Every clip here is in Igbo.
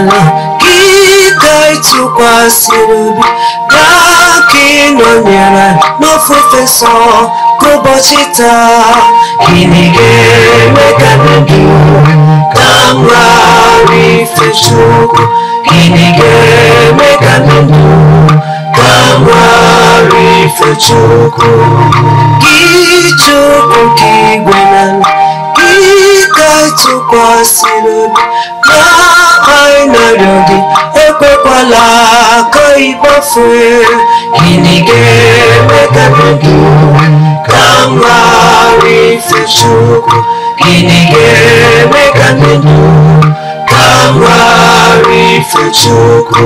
n'ala gị ka ị tụkwasịrị obi bịa ka ị nọnyere n'ofufe nsọ ka ụbọchị taa. Gịnị ga-eme ka m ndụ ka m ghara ife Chukwu? Gịnị ga-eme ka m ndụ ka m ghara ife Chukwu? Gị Chukwu nke igwe n'ala, gị ka ị tụkwasịrị obi bịa anyị na-arịọ gị ekwekwala ka ị gbafee. Gịnị ga-eme ka m ndụ ka m ghara ife Chukwu? Gịnị ga-eme ka m ndụ ka m ghara ife Chukwu?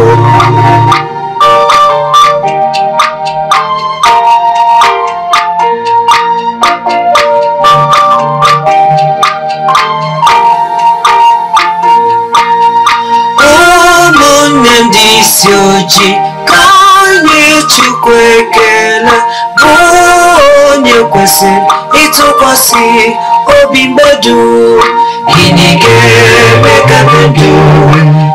Ụmụnne m dị isi ojii ka anyị Chukwu ekele bụ onye kwesịrị ịtụkwasị obi mmadụ. Gịnị ga-eme ka m ndụ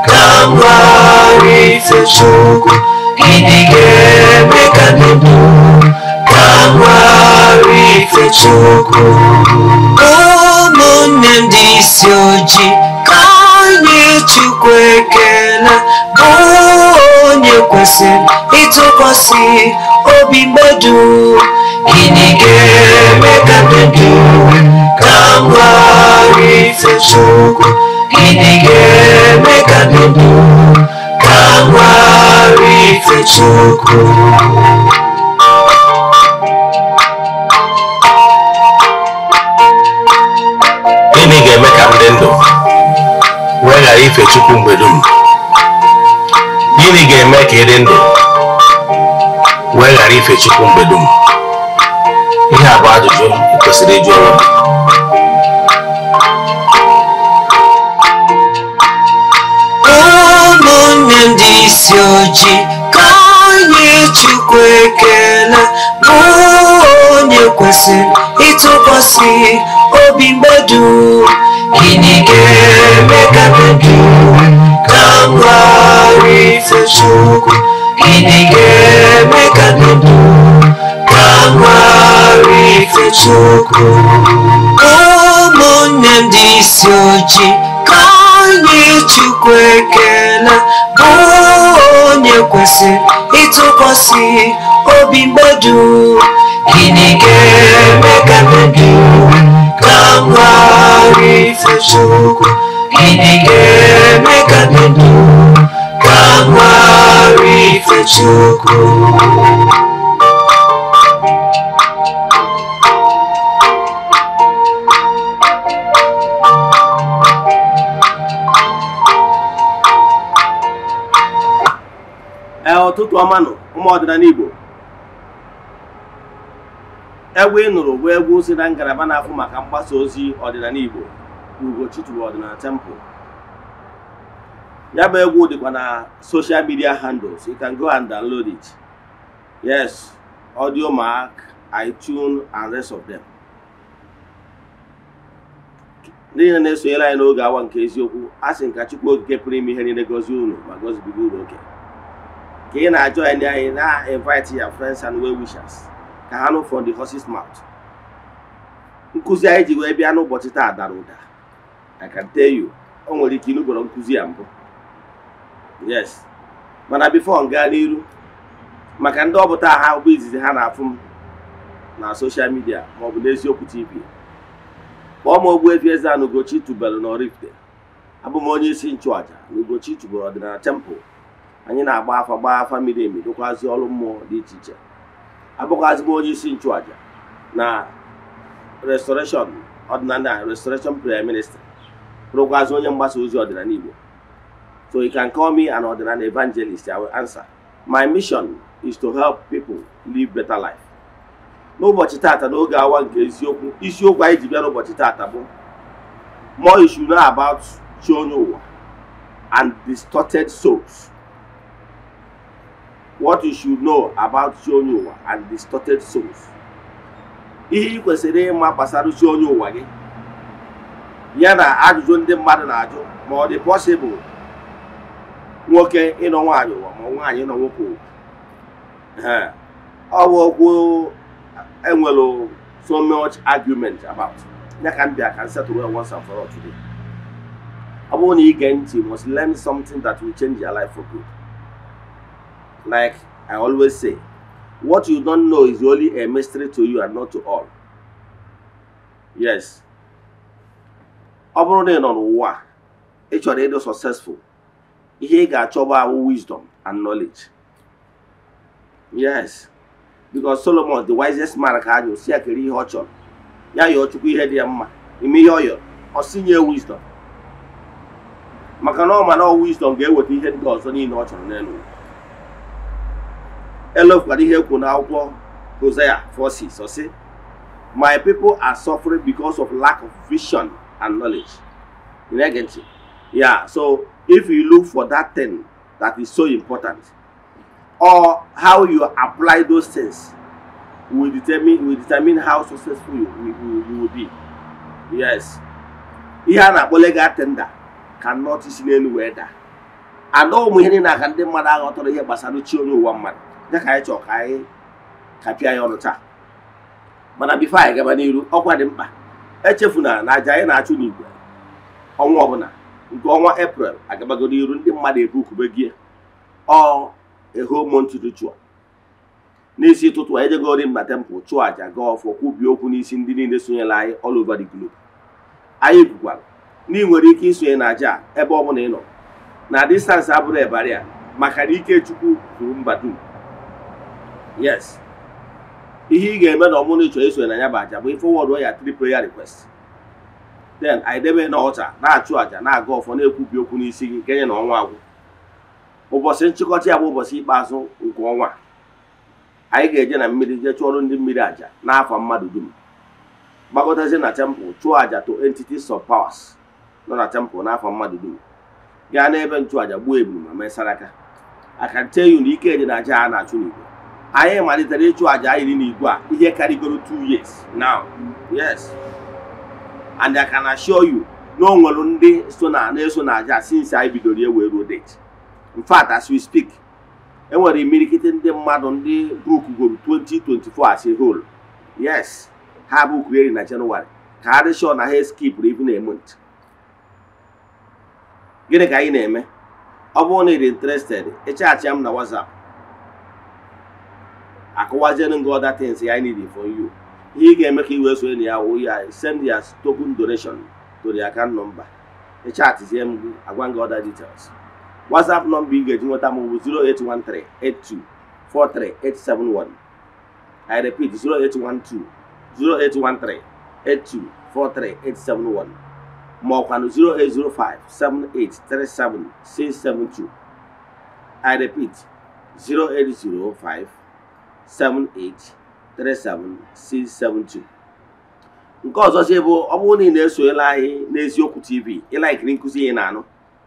ka m ghara ife Chukwu? Gịnị ga-eme ka m ndụ ka m ghara ife Chukwu? Ụmụnne m dị isi ojii ka anyị Chukwu ekele bụ onye kwesịrị ịtụkwasị obi mmadụ. Gịnị ga-eme ka m ndụ ka m ghara ife Chukwu? Gịnị ga-eme ka m ndụ ka m ghara ife Chukwu? Gịnị ga-eme ka m dị ndụ wee ghara ife Chukwu mgbe dum? Gịnị ga-eme ka ị dị ndụ wee ghara ife Chukwu mgbe dum? Ihe a bụ ajụjụ ị kwesịrị ịjụ onwe gị. Ụmụnne m dị isi ojii ka anyị Chukwu ekele bụ onye kwesịrị ịtụkwasị obi mmadụ. Gịnị ga-eme ka m ndụ ka m ghara ife Chukwu? Gịnị ga-eme ka m ndụ ka m ghara ife Chukwu? Ụmụnne m dị isi ojii ka anyị Chukwu ekele bụ onye kwesịrị ịtụkwasị obi mmadụ. Gịnị ga-eme ka m ndụ ka m ghara ife Chukwu? Gịnị ga-eme ka m ndụ ka m ghara ife Chukwu? Ee, ụtụtụ ọma nụ ụmụ ọdịnala Igbo. Egwu ị nụrụ bụ egwu si na ngalaba na-afụ maka mgbasa ozi ọdịnala Igbo, Ugochi Tubelu Ọdịnala Temple. Ya bụ egwu dịkwa na social media handles. You can go and download it. Yes, Audiomack, iTunes and rest of them. Ndị niile na-esonyere anyị n'oge awa nke eziokwu, a sị nka Chukwu okike pụrụ ime ihe niile gọzie unu ma gọzibiga unu oke. Ka ị na-ajoin anyị, na-invite your friends and well wishers ka ha nụ from the horse's mouth. Nkụzi anyị ji wee bịa n'ụbọchị taa dara ụda. I can tell you, o nwere ike ịnụgoro nkụzi ya mbụ. Yes, mana before m gaa n'iru, maka ndị ọ bụ taa ha bụ izizi ha na-afụ m na social media maọbụ n'Eziokwu TV, kpọọ m Ogbuefi Eze-Ana Ugochi Tubelu na Oraifite. Abụ m onye isi nchụaja na Ugochi Tubelu Ọdịnala Temple. Anyị na-agba afa, gbaa afa miri emi, dụkwazị ọrụ mmụọ dị iche iche. Abụkwazị m onye isi nchụaja na Restoration Ọdịnala Restoration Prayer Ministry, bụrụkwazị onye mgbasa ozi ọdịnala Igbo. So you can call me an ọdịnala evangelist, I will answer. My mission is to help people live better life. N'ụbọchị tata n'oge awa nke eziokwu, isiokwu anyị ji bịa n'ụbọchị tata bụ more you should know about chi onye ụwa and distorted souls. What you should know about chi onye ụwa and distorted souls. Ihe ị kwesịrị ịma gbasara chi onye ụwa gị, ya na ajụjụ ndị mmadụ na-ajụ ma ọ dị possible Nwoke ịnọ nwaanyị ụwa ma nwaanyị ịnọ nwoke ụwa. Ọ bụ okwu enwere so much argument about. Ya ka m bịa ka m settle once and for all today. Ọ bụrụ na ige ntị, must learn something that will change your life for good. Like I always say, what you don't know is only a mystery to you and not to all. Yes. Ọ bụrụ na ị nọ n'ụwa, ị chọrọ ịdị successful, ihe ị ga-achọba awụ wisdom and knowledge. Yes. Because Solomon, the wisest man, ka ajụ si ya kere ihe ọ chọrọ. Ya yọọ Chukwu ihe dị ya mma. Ime ihe ọ yọrọ, ọ sị nye wisdom. Maka na ọ ma na ọ wisdom ga-eweta ihe ndị ọzọ niile ọ chọrọ n'elu ụwa. Elefukwara ihe ekwu n'akwụkwọ Hosea 4:6, ọ sị, "My people are suffering because of lack of vision and knowledge." Ị na-ege ntị? Yeah, so if you look for that thing that is so important, or how you apply those things will determine how successful you will be. Yes. Ihe a na-akpọ legal tender cannot isi n'elu wee daa. And ụmụ ihe niile aka ndị mmadụ aghọtara ihe gbasara chi onye ụwa mmadụ. Ya ka anyị chọrọ ka anyị kapịa ya ọnụ taa. Mana before anyị gaba n'iru, ọkwa dị mkpa. Echefuna na aja anyị na-achụ n'igwe ọnwa ọbụla nke ọnwa April agabago n'iru, ndị mmadụ ebukube gị ọ a whole month ritual. N'isi ụtụtụ anyị ejegori m na temple chụọ àjà, gaa ọfọ, kwubie okwu n'isi ndị niile sonyere anyị all over the globe. Anyị kwukwara na ị nwere ike isonye na àjà a ebe ọ bụla ị nọ, na distance abụrụ barrier, maka na ike Chukwu zuru mba dum. Yes, ihe ị ga-eme na ọmụrụ ịchọrọ isonye na ya bụ àjà bụ forward ya three prayer request, then anyị debe na ọta na-achụ àjà, na-aga ọfọ, na-ekwubi okwu n'isi gị kenye na ọnwa agwụ. Ụbọchị nchịkọta ya bụ ụbọchị ikpeazụ nke ọnwa a. Anyị ga-eje na mmiri jee chụọrọ ndị mmiri àjà n'afọ mmadụ dum, gbakọtazie na temple chụọ àjà to entities of powers nọ na temple n'afọ mmadụ dum, gaa n'ebe nchụàjà gbuo ebulu ma mee saraka. I can tell you na ike dị na àjà a na-achụ n'igwe. Anyị malitere ịchụ àjà anyị n'igwe a ihe karịgoro 2 years now. Yes, and I can assure you na o nwere ndị so na na-eso na àjà since anyị bidoro ya wee ruo date. In fact, as we speak, enwere imirikiti ndị mmadụ ndị bookugoro 2024 as a whole. Yes, ha bookuru na January ka ha dị sure na ha skipụrụ even a month. Gịnị ka anyị na-eme? Ọ bụrụ na ị dị interested, ịchatị m na WhatsApp, akọwazienụ gị other things I need for you. Ihe ị ga-eme ka ị wee sonye na ya wụ ya send your token donation to the account number. Ịchatịzie m gị, agwa gị other details. WhatsApp number ị ga-eji nweta m bụ 0813 82 43 871. I repeat, 0812 0813 82 43 871, ma ọkwanụ 0805 7837 672. I repeat, 0805 7837 672. Nke ọzọ bụ, ọ bụrụ na ị na-esonyela anyị n'Eziokwu TV, ịlikeri nkụzi ị na-anụ,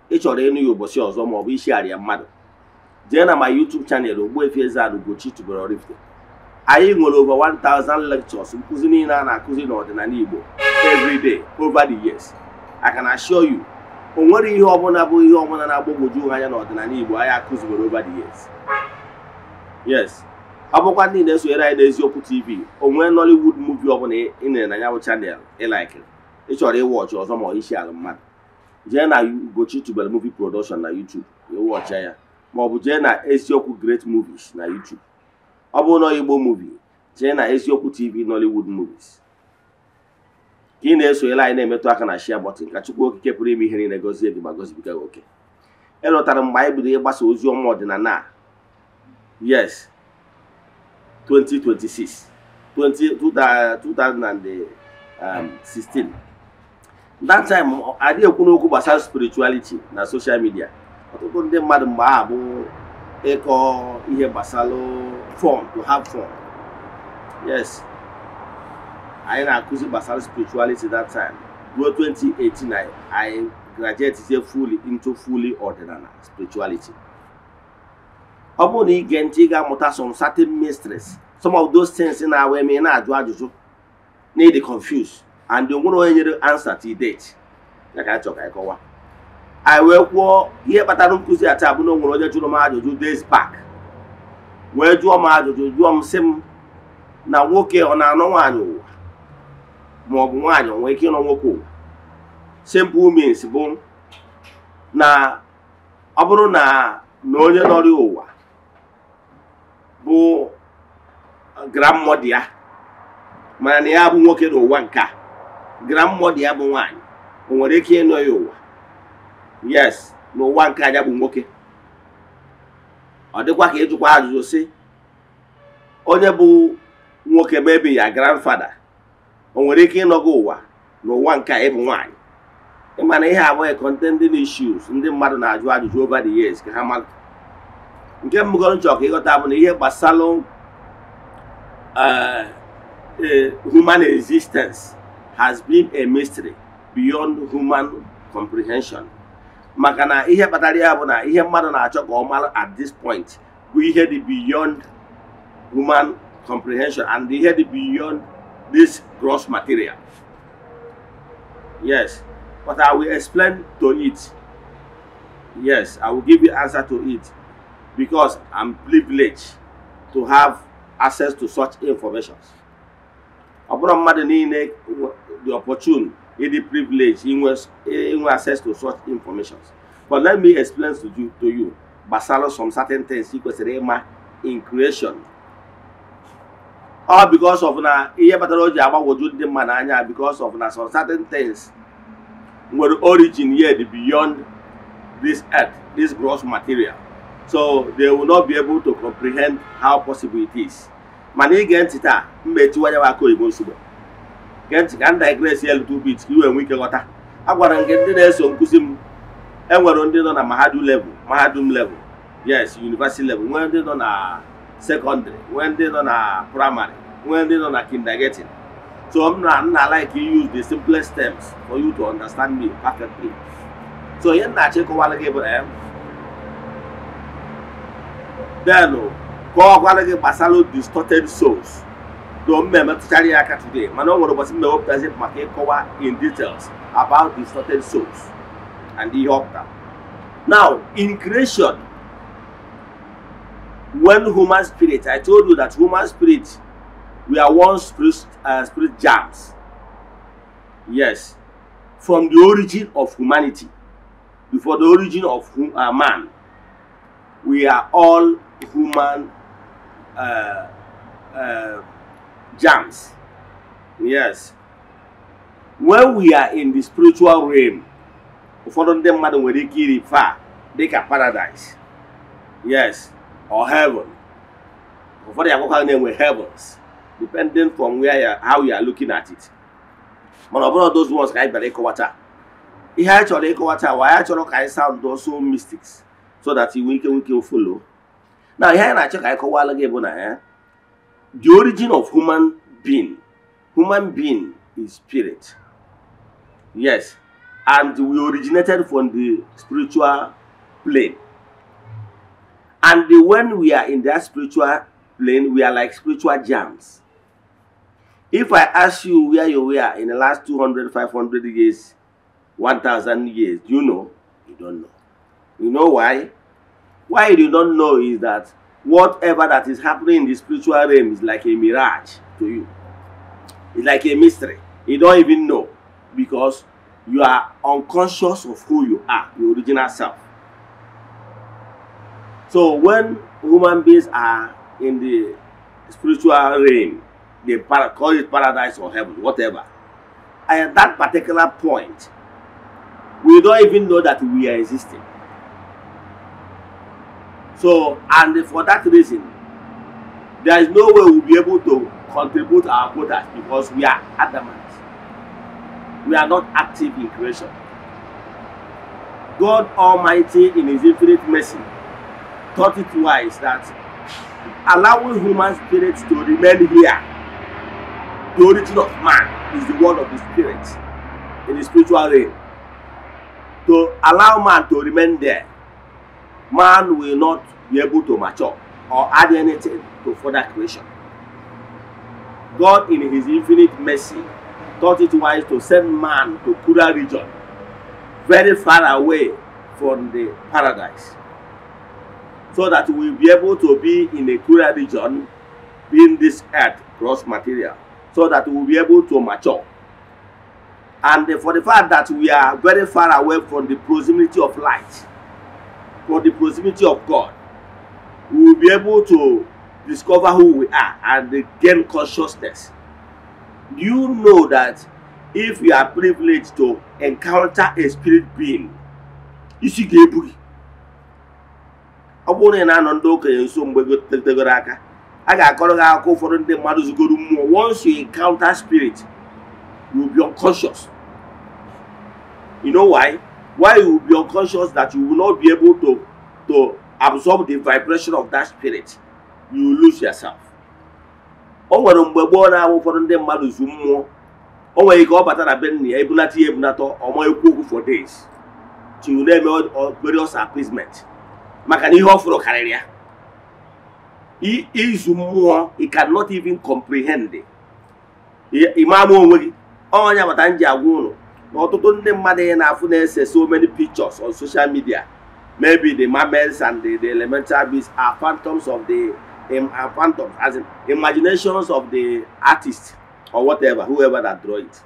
ị chọrọ ịnụ ya ụbọchị ọzọ ma ọ bụ ishigharị ya mmadụ, jee na my YouTube channel, Ogbuefi Eze-Ana Ugochi tubelu Oraifite. Anyị nwere over 1000 lectures, nkụzi niile a na-akụzi n'ọdịnala Igbo every day over the years. I can assure you, o nwere ihe ọbụla bụ ihe ọbụla na-agbagwoju anya n'ọdịnala Igbo anyị akụzibere over the years. Yes, ọ bụkwa ndị na-esonyere anyị n'Eziokwu TV, o nwee Nollywood movie ọbụla ị nere na ya bụ channel ịlikeri, ị chọrọ ịwatchị ọzọ ma ọ isi ala mmadụ, jee na Ugochi Tubelu Movie Production na YouTube ịwatchị ya, ma ọ bụ jee na Eziokwu Great Movies na YouTube. Ọ bụrụ na Igbo movie, jee na Eziokwu TV Nollywood Movies. Ka ị na-esonyere anyị, na-emetụ aka na share button, ka Chukwu Okike pụrụ ime ihe niile gọzie gị ma gọzibiga gị oke. Elọtara mgbe anyị bidoro ịgbasa ozi ọma ọdịnala a. Yes, 2026 20 2016, that time adịghị ekwu n'okwu gbasara spirituality na social media. Ọtụtụ ndị mmadụ mgbe ahụ bụ ịkọ ihe gbasara fun, to have fun. Yes, anyị na-akụzi gbasara spirituality that time ruo 2018. Anyị graduate fully into fully ọdịnala spirituality. Ọ bụrụ na ige ntị, ị ga-amụta some certain mysteries, some of those things na-awa eme ị na-ajụ ajụjụ na ịdị confused and o nwere onye nyere answer to date. Ya ka anyị chọrọ ka anyị kọwa. Anyị wee kwuo ihe kpatara nkụzi a taa bụ na o nwere onye jụrụ m ajụjụ days back, wee jụọ m ajụjụ, jụọ m sị m na nwoke ọ na-anọ nwaanyị ụwa ma ọ bụ nwaanyị o nwere ike ịnọ nwoke ụwa. Simple means bụ na ọ bụrụ na onye nọrọ ụwa bụ grandmother ya, mana na ya bụ nwoke n'ụwa nke a, grandmother ya bụ nwaanyị, o nwere ike ịnọ ya ụwa? Yes, n'ụwa nke a ya bụ nwoke. Ọ dịkwa ka ịjụkwa ajụjụ sị onye bụ nwoke maybe ya grandfather o nwere ike ịnọgị ụwa n'ụwa nke a ịbụ nwaanyị. Ịma na ihe abụghị contending issues ndị mmadụ na-ajụ ajụjụ over the years ka ha mara. Nke mbụgoro nchọ ka ịghọta bụ na ihe gbasara human existence has been a mystery beyond human comprehension. Maka na ihe kpatara ya bụ na ihe mmadụ na-achọ ka ọ mara at this point bụ ihe dị beyond human comprehension and ihe dị beyond this gross material. Yes, but I will explain to it. Yes, I will give you answer to it because I'm privileged to have access to such information. Ọ bụrụ mmadụ niile the opportunity, the privilege inwe access to such information. But let me explain to you gbasara some certain things ị kwesịrị ịma in creation. All because of na ihe kpatara o ji agbagwoju ndị mmadụ anya, because of na some certain things nwere origin yet beyond this earth, this gross material. So they will not be able to comprehend how possible it is. Mana ige ntị taa, mma etiwanye m aka oyibo nsogbe. Gee ntị ka m digress ya little bit ka i wee nwee ike ghọta. Agwara m gị, ndị na-eso nkụzi m, enwere ndị nọ na mahadum level, yes, university level, nwee ndị nọ na secondary, nwee ndị nọ na primary, nwee ndị nọ na kindergarten. So m na like use the simplest terms for you to understand me perfectly. So ihe m na-achọ ịkọwara gị bụ then kọwakwara gị gbasara distorted souls. Though m emetụchara ya aka today, mana o nwere ụbọchị m ewepụtazi maka ịkọwa in details about distorted souls and ihe ọ pụtara. Now, in creation, when human spirit, I told you that human spirit, we are one spirit, spirit germs. Yes, from the origin of humanity, before the origin of man, we are all human germs. Yes. When we are in the spiritual realm, ụfọdụ ndị mmadụ nwere ike iri fa dịka paradise, yes, or heaven. Ụfọdụ akwụkwọ na-enwe heavens, depending from where you, how you are looking at it. Mana ọ bụrụ those ones ka anyị bịara ịkọwa taa. Ihe anyị chọrọ ịkọwa taa, wa anyị chọrọ ka anyị sound also mystics so that you nwee ike follow. Now, ihe anyị na-achọ ka anyị kọwalụ gị bụ na ya the origin of human being, human being is spirit. Yes, and we originated from the spiritual plane. And when we are in that spiritual plane, we are like spiritual germs. If I ask you where you were in the last 200, 500 years, 1000 years, do you know? You don't know. You know why? Why you don't know is that whatever that is happening in the spiritual realm is like a mirage to you. It's like a mystery. You don't even know because you are unconscious of who you are, your original self. So when human beings are in the spiritual realm, they call it paradise or heaven, whatever. At that particular point, we don't even know that we are existing. So, and for that reason, there is no way we'll be able to contribute our quotas because we are adamant. We are not active in creation. God Almighty, in His infinite mercy, thought it wise that allowing human spirits to remain here, the origin of man is the world of the spirit in the spiritual realm. To allow man to remain there, man will not be able to mature or add anything to further creation. God, in His infinite mercy, thought it wise to send man to Kura region, very far away from the paradise so that we will be able to be in a cooler region, being this earth gross material, so that we will be able to mature. And for the fact that we are very far away from the proximity of light, from the proximity of God, we will be able to discover who we are and gain consciousness. Do you know that if you are privileged to encounter a spirit being, isi ga-ebu gị? Ọ bụrụ na ị na-anọ ndị okenye nso mgbe tegoro aka, a ga-akọrọ gị akụkọ ụfọdụ ndị mmadụ zugoro mmụọ. Once you encounter spirit, you will be unconscious. You know why? Why you will be unconscious? That you will not be able to absorb the vibration of that spirit. You will lose yourself. O nwere mgbe gboo na-awụ ụfọdụ ndị mmadụ zu mmụọ, o nwere ike ọ bata na be nna ya, ebunata ya ebunata, ọma ekwu okwu for days till na-eme various appeasement, maka na ihe ọ fụrụ karịrị ya. Izu mmụọ, you cannot even comprehend. Ịma ama onwe gị. Ọnya bata m ji agwa ụlọ na ọtụtụ ndị mmadụ ị na-afụ na-ese so many pictures on social media, maybe the mammals and the elemental beasts are phantoms of the are phantoms, as in imaginations of the artist or whatever, whoever that draw it,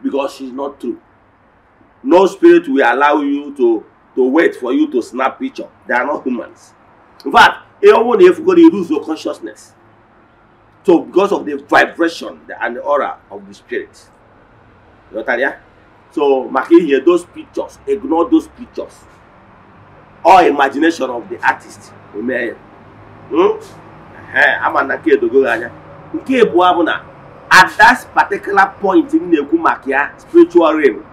because it's not true. No spirit will allow you to wait for you to snap picture. They are not humans. In fact, ihe ọnwụ na efugoro, you lose your consciousness. So because of the vibration and the aura of the spirit. Ghọtara ya? So maka ihe those pictures, ignore those pictures, all imagination of the artist ome ya. Ehe, ama na nke edogo gị anya. Nke abụọ bụ na at that particular point m na-ekwu maka ya, spiritual realm,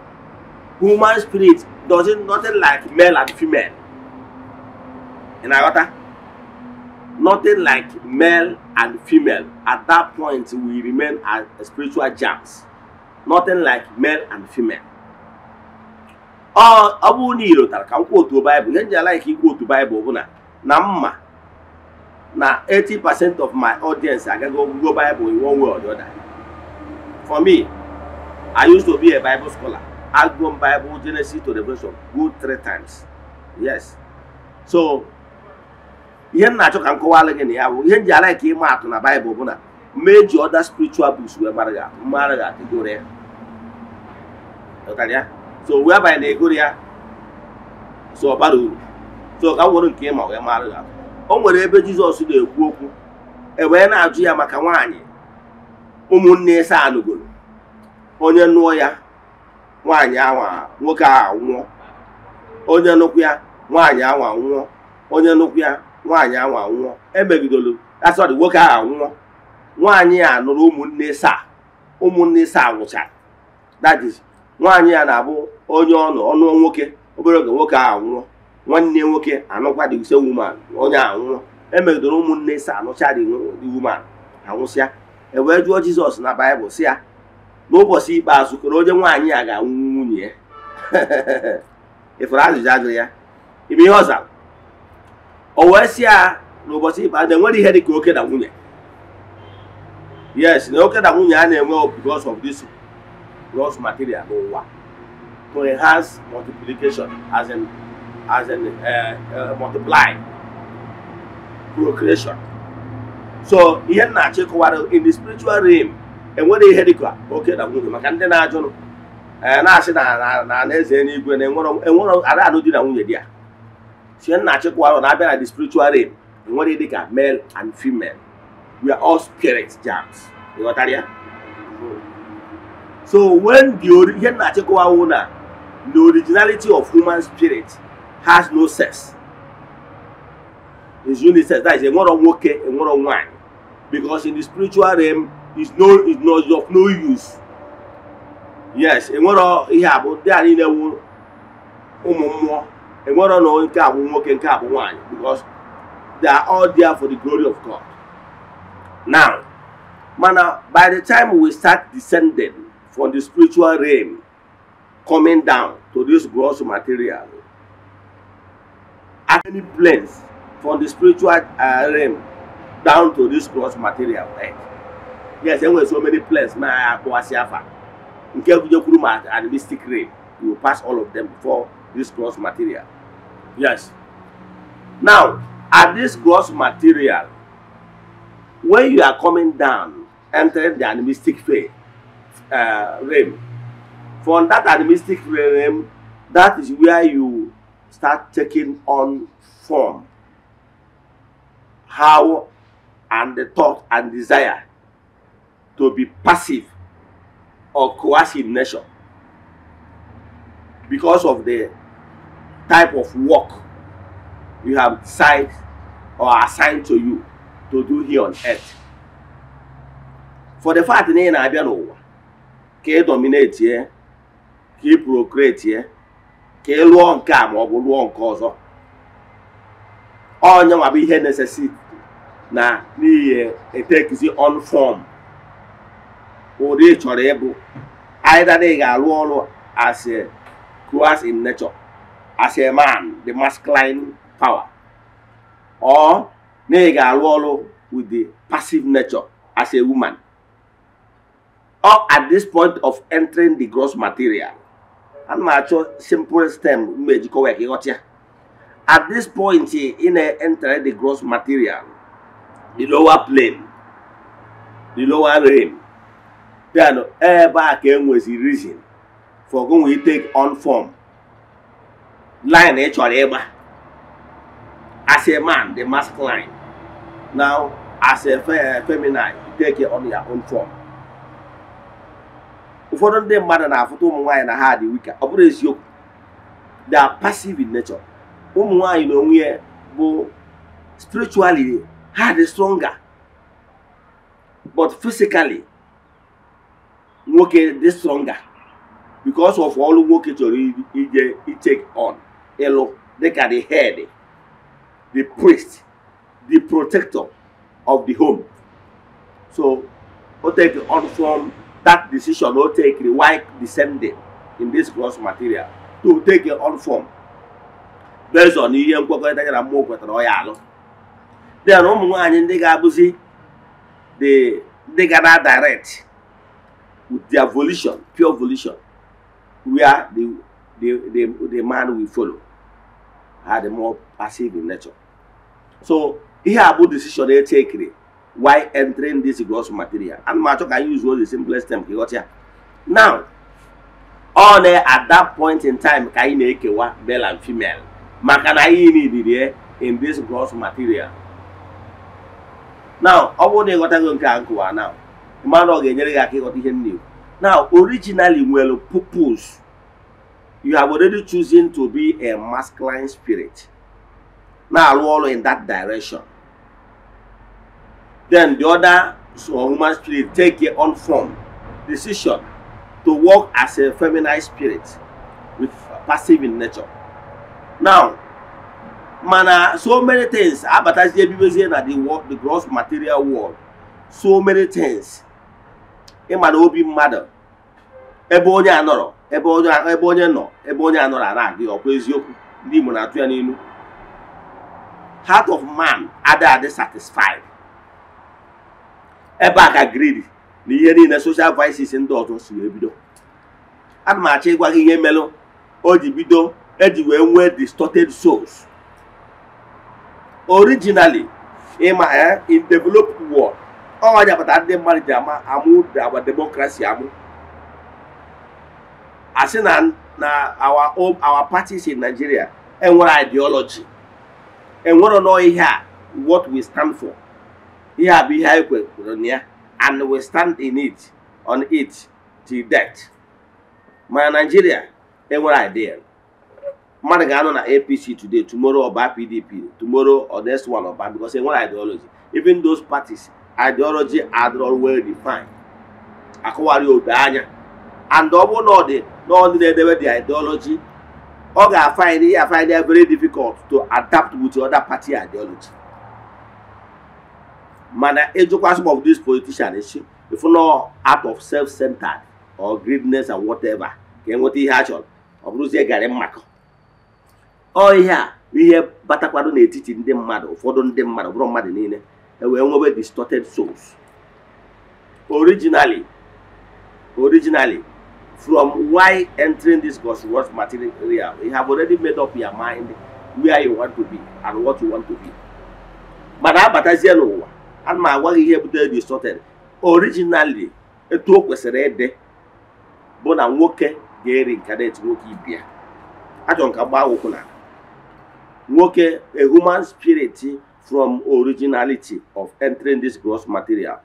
human spirit doesn't, nothing like male and female. Ị na-aghọta? Nothing like male and female. At that point, we remain as spiritual germs. Nothing like male and female. Ọ bụrụ na ị lotara ka m kwuo otu Baịbụl, ihe m ji like ikwu otu Baịbụl bụ na mma na 80% of my audience agago Google Bible in one way or the other. For me, I used to be a Bible scholar. I've gone Bible Genesis to Revelation good three times. Yes. So ihe m na-achọ ka m kọwara gị na ya bụ ihe m ji ala ka ịma atụ na Baịbụl bụ na meji other spiritual books wee mara gị atụ, mara gị atụ, egoro ya. Ghọtara ya? So whereby na egoro ya, so ọ bara uru. So ka m were nke ịma wee mara gị atụ. O nwere ebe Jizọs na-ekwu okwu, e wee na-ajụ ya maka nwaanyị ụmụnne ịsa anụgoro, onye nụọ ya, nwaanyị ahụ, nwoke ahụ nwụọ, onye nụkwu ya, nwaanyị ahụ nwụọ, onye nụkwu ya, nwaanyị ahụ nwụọ, emegidolu, asọrị, nwoke ahụ nwụọ, nwaanyị a nụrụ ụmụnne ịsaa, ụmụnne ịsaa nwụchara. That is, nwaanyị a na-abụ onye ọnụ ọnụ nwoke, obere oge nwoke ahụ nwụọ, nwanne nwoke anụkwa the same woman, onye ahụ nwụọ, emegidoro ụmụnne ịsaa anụcha the woman, anwụsịa. E wee jụọ Jizọs na Baịbụl sị ya, n'ụbọchị ikpeazụ, kere onye nwaanyị a ga-anwụ nwunye ya? Ịfụrụ ajụjụ ajụrụ ya ime ihe ọ zara? O wee sị ya n'ụbọchị ikpeazụ enwere ihe dị ka oke na nwunye. Yes, na oke na nwunye a na-enwe because of this gross material n'ụwa, to enhance multiplication, as in multiply, procreation. So ihe m na-achọ ịkọwara, in the spiritual realm, enwere ihe dịka oke na nwunye. Maka ndị na-ajụnụ na-asị na na eze n'igwe na enwero ada anụ di na nwunye di ya, so ihe m na-achọ ịkọwara, na abịa na the spiritual realm, enwere ihe dịka male and female. We are all spirit germs. Ịghọtara ya? So when the ihe m na-achọ ịkọwa na the originality of human spirit has no sex, is unisex. That is, enwero nwoke, enwero nwanyị, because in the spiritual realm is not of no use. Yes, enwero ihe a bụ ndị a niile wụ ụmụ mmụọ. Enwero na nke a bụ nwoke, nke a bụ nwanyị, because they are all there for the glory of God. Now, mana by the time we start descending from the spiritual realm, coming down to this gross material, at any planes from the spiritual realm down to this gross material earth. Yes, enwere so many planes ma akpọwasị afa nke gụnyekwuru ma animistic realm. You will pass all of them before this gross material. Yes. Now, at this gross material, when you are coming down, entering the animistic phase, realm, from that animistic realm, that is where you start taking on form, how and the thought and desire to be passive or coercive in nature because of the type of work you have decided or assigned to you to do here on earth. For the fact na ị na-abịa n'ụwa ka ị dominate ye, ka ị procreate ye, ka ị lụọ nke a ma ọ bụ lụọ nke ọzọ, onye nwa bụ ihe necessity na n'ihi etekizi on form ụdị ị chọrọ ịbụ. Either na ị ga-arụ ọrụ as a coerce in nature, as a man, the masculine power, or na ị ga-arụ ọrụ with the passive nature as a woman. Or at this point of entering the gross material, ana m achọ simple stem mgbe ejikọwa ya ka ịghọta ya. At this point ị na-enter the gross material, the lower plane, the lower realm, then ebe a ka enwezi reason for going to take on form line ị chọrọ ịgba as a man, the masculine. Now as a feminine, you take it on your own form. Ụfọdụ ndị mmadụ na-afụta ụmụ nwaanyị na ha dị weaker. Ọ bụrụ eziokwu, they are passive in nature. Ụmụ nwaanyị na onwe ya bụ spiritually ha dị stronger, but physically nwoke dị stronger because of ọrụ nwoke chọrọ ije take on ịlụ dịka the head, the priest, the protector of the home. So o take on form that decision o take while descending in this gross material to take on form based on ihe nkwekọrịta ya na mmụọ kwetara ọ ya alụ. Then ụmụ nwaanyị ndị ga-abụzi the ndị ga na direct with their volition, pure volition, where the man will follow are the more passive in nature. So ihe a bụ decision e take while entering this gross material. And ma achọ ka anyị use the simplest term ka ịghọta ya. Now, ọ na at that point in time ka anyị na-ekewa male and female maka na anyị need in this gross material. Now, ọ bụrụ na ịghọtago nke a nkụwa now, mmadụ ọ ga-enyere gị aka ịghọta ihe m na-ekwu. Now, originally nwere purpose. You have already chosen to be a masculine spirit. Na-arụ ọrụ in that direction. Then the other so human spirit take a on form decision to work as a feminine spirit with passive in nature. Now, mana so many things abatazie ebibezie na the world, the gross material world. So many things. Ịma na obi mmadụ ebe onye anọrọ, ebe onye nọ, ebe onye anọrọ a na-adị ọkwa eziokwu. Ndị Igbo na-atụ ya n'ilu. Heart of man adị adị satisfied. Ebe a ka greed na ihe niile social vices ndị ọzọ si wee bido. Ana m achọ ịgwa gị ihe melụ o ji bido eji wee nwee distorted souls. Originally, ịma in developed world, ọ nyapụta ndị mmadụ ji ama amụ our democracy amụ. Asị na our parties in Nigeria enwere ideology, enwere nọ ihe a what we stand for. Ihe a bụ ihe anyị kwekwere na ya and we stand in it on it till death. Mana Nigeria enwere idea. Mmadụ ga-anọ na APC today, tomorrow ọba PDP, tomorrow or next one ọba, because enwere ideology. Even those parties, ideology adịrọ well defined. Akọwara odo anya. And ọ bụrụ na ọ dị na ndị na-edebe the ideology, ọ ga-find ya find it very difficult to adapt with other party ideology. Mana ejikwa some of these politicians if not out of self-centered or greediness and whatever ka enweta ihe a chọrọ, ọ bụrụzie garị mmakọ. Ọ ihe a ihe batakwado n'etiti ndị mmadụ, ụfọdụ ndị mmadụ bụrụ mmadụ niile ewee nwebe distorted souls. Originally, From why entering this gross material, you have already made up your mind where you want to be and what you want to be. Mana abatazie n'ụwa, ana m agwa gị ihe butere distorted. Originally, etu o kwesịrị ịdị bụ na nwoke ga-reincarnate nwoke ibe ya. Achọrọ m ka gbaa ụkwụ na nwoke, a human spirit from originality of entering this gross material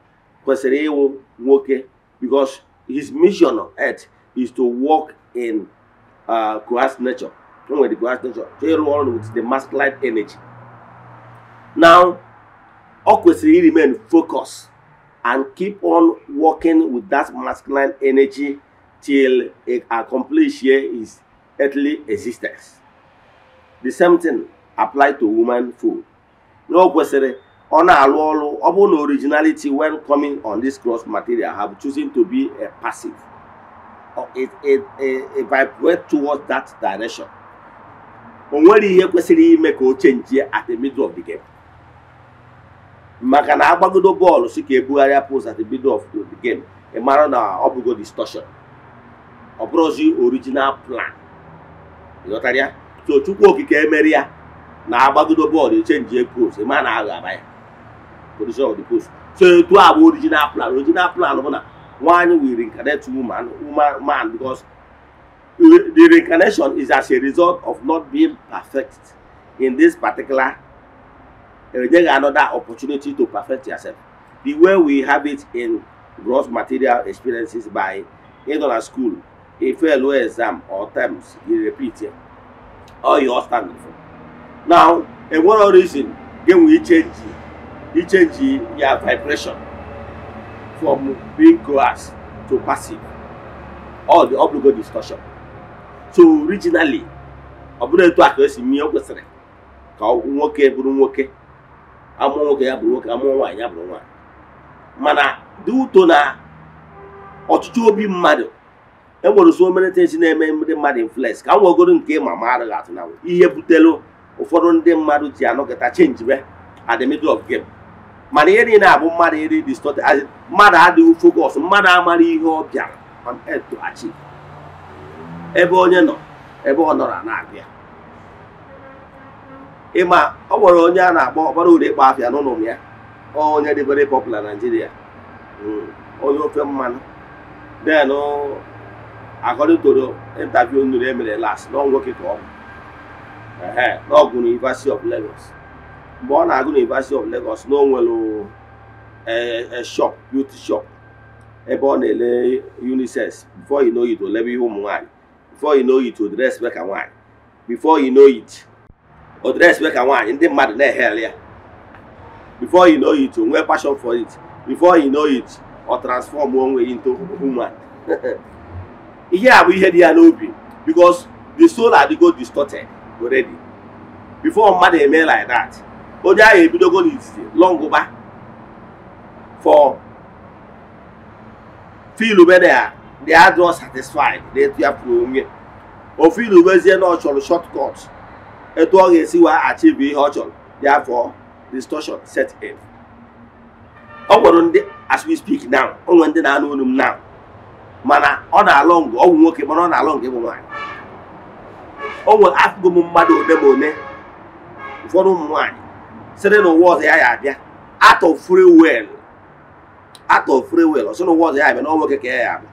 kwesịrị ịwụ nwoke, because his mission on earth is to work in coerced nature. O nwere the coerced nature to ịrụ ọrụ with the masculine energy. Now, ọ kwesịrị remain focused and keep on working with that masculine energy till it accomplish his earthly existence. The same thing apply to woman food. Na o kwesịrị ọ na-alụ ọrụ, ọ bụrụ na originality when coming on this gross material have chosen to be a passive or it vibrate towards that direction, o nwere ihe kwesịrị ime ka o change at the middle of the game. Maka na agbagodo bọọlụ si ka ebugharịa post at the middle of the game, ị mara na ọ bụgo distortion, ọ bụrụzi original plan. Ịghọtara ya? So Chukwu Okike emeri ya na agbagodo bọọlụ echange post, ị ma na agha aba ya position of the post. So etu a bụ original plan. Original plan bụ na nwaanyị will reincarnate woman, woman man, because the reincarnation is as a result of not being perfect in this particular, enyeghị another opportunity to perfect yourself the way we have it in gross material experiences by ịnọ na school, a fail exam or terms, you repeat it all you are standing for. Now, enwere reason ga-enwe ichange your vibration from being coerced to passive or the obligate distortion. So originally, ọ bụrụ etu a ka esi mie, o kwesịrị ka nwoke bụrụ nwoke, amụọ nwoke ya bụrụ nwoke, amụọ nwaanyị ya bụrụ nwaanyị. Mana dị ụtọ na ọchịchị obi mmadụ, enwere so many things na-eme ndị mmadụ influence. Ka m nwegoro nke ma ma arụghị atụ na ihe butere ụfọdụ ndị mmadụ ji anọkọta change be at the middle of game. Mana ihe niile abụ mmadụ iri distorted, mmadụ adịghị focus, mmadụ amara ihe ọ bịara on earth to achieve. Ebe onye nọ, ebe ọ nọrọ na-abịa ịma, ọ nwere onye a na-akpọ ọbara uru ịkpọ afịa n'ụlọ ya, onye dị very popular Nigeria, onye ofe mmanụ. Then according to the interview nụrụ emere last, na nwoke ka ọ bụ na ọ gụrụ University of Lagos. Mgbe ọ na-agụ University of Lagos, na o nwere a shop, beauty shop, ebe ọ na-ele unisex. Before you know it, o lebe ihe ụmụ nwaanyị. Before you know it, o dress ka nwaanyị. Before you know it, o dress ka nwaanyị, ndị mmadụ na-ehel ya. Before you know it, o nwee passion for it. Before you know it, ọ transform onwe into woman. Ihe a bụ ihe dị ya n'obi, because the soul adịgo distorted already. Before mmadụ eme like that, onye ahụ ebidogo n'etiti longụba for feel be na they are not satisfied na etu ya pụrụ onwe o feel bezie na ọ chọrọ shortcut etu ọ ga-esi wee achieve ihe ọ chọrọ. Therefore, distortion set in. Ọ nwere ndị, as we speak now, o nwere ndị na-anụ olu m now, mana ọ na-alọ ngụ ọgwụ nwoke, mana ọ na-alọ ngụ ịbụ nwaanyị. O nwere afụgo m mmadụ one ma one, ụfọdụ ụmụ nwaanyị sịrị n'ụwa ọzọ ya ya abịa out of free will, out of free will, ọ sị n'ụwa ọzọ ya abịa na ọ nwoke ka ya ya abịa.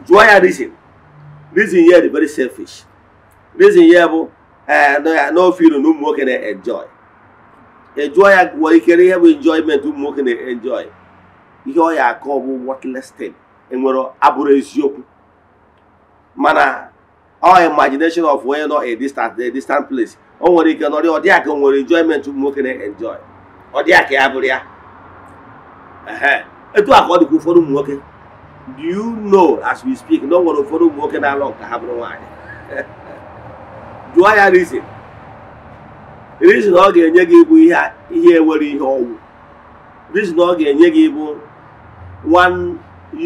Jụọ ya reason. Reason ya dị very selfish. Reason ya bụ n'ofe ilu na ụmụ nwoke na-enjoy. Ejụọ ya nwere ike ihe bụ enjoyment ụmụ nwoke na-enjoy, ihe ọ ya akọ bụ worthless thing, enwere abụrụ eziokwu, mana ọ imagination of onye nọ a distant place. O nwere ike nọrọ, ọ dị ka o nwere enjoyment ụmụ nwoke na-enjoy, ọ dị ka ya bụrụ ya. Ehe, etu a ka ọ dịkwa ụfọdụ ụmụ nwoke. Do you know, as we speak, na o nwere ụfọdụ ụmụ nwoke na-alọ ka ha bụrụ nwaanyị? Jụọ ya reason. Reason ọ ga-enye gị bụ ihe ihe enwere ihe ọwụ. Reason ọ ga-enye gị bụ one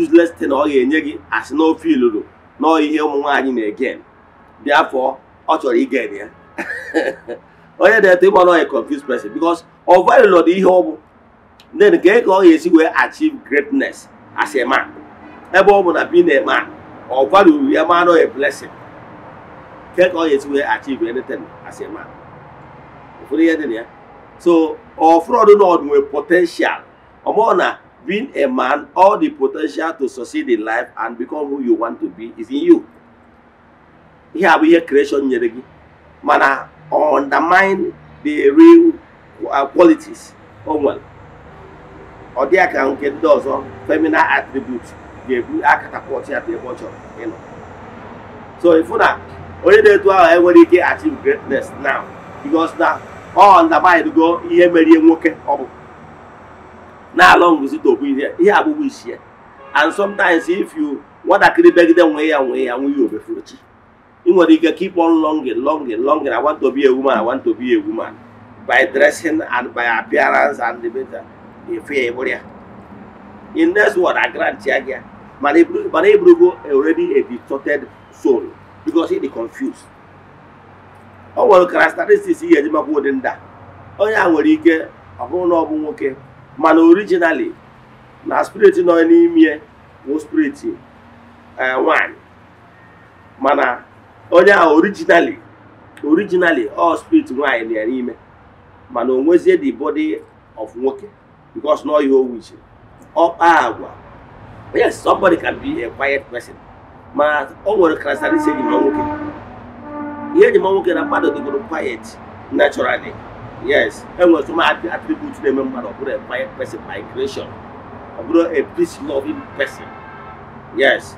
useless thing ọ ga-enye gị, as na ofe iluru na ihe ụmụ nwaanyị na-egen, therefore ọ chọrọ igen ya. Onye na-eto ịgba nọ a confused person, because ọ value ihe ọ bụ, then ka ọ ga-esi wee achieve greatness as a man. Ebe ọ bụ na being a man ọ value ya ma a blessing ke ka ọ ga-esi wee achieve anything as a man. Ụfọdụ ihe dị na ya. So ụfọdụ na nwere potential ọmụ na being a man, all the potential to succeed in life and become who you want to be is in you. Ihe a bụ ihe creation nyere gị, mana undermine the real qualities o nwere. Ọ dị ka nke ndị ọzọ feminine attribute ga-ebu akatapọt ya ebe ọ chọrọ ịnọ. So ifu na onye na-etu ahụ enwere ike achieve greatness now because na ọ undermine go ihe merie nwoke ọ bụ na-alọ nguzi to bụ ihe abụbụ isi ya. And sometimes if you nwatakịrị begide nwee ya nwee ya nwee ya obefuruchi, ị nwere ike keep on longing longing longing, I want to be a woman, I want to be a woman, by dressing and by appearance and the better efe ya ya. In this world I grant ya gị, mana eburugo already a distorted soul because he dị confused. O nwere characteristics ihe eji makwa ụdị ndị a. Onye a nwere ike ọ bụrụ na ọ bụ nwoke, mana originally na spirit nọ n'ime bụ spirit nwanyị, mana onye ahụ originally all spirit nwanyị nọ ya n'ime, mana o nwezie the body of nwoke because no ihe o wish ọkpa agwa. Yes, somebody can be a quiet person, mana o nwere characteristics eji ma nwoke. Ihe eji ma nwoke na mmadụ dịgoro quiet naturally. Yes, enwere some attributes na-eme mmadụ ọ bụrụ a quiet person by creation, ọ bụrụ a peace loving person. Yes,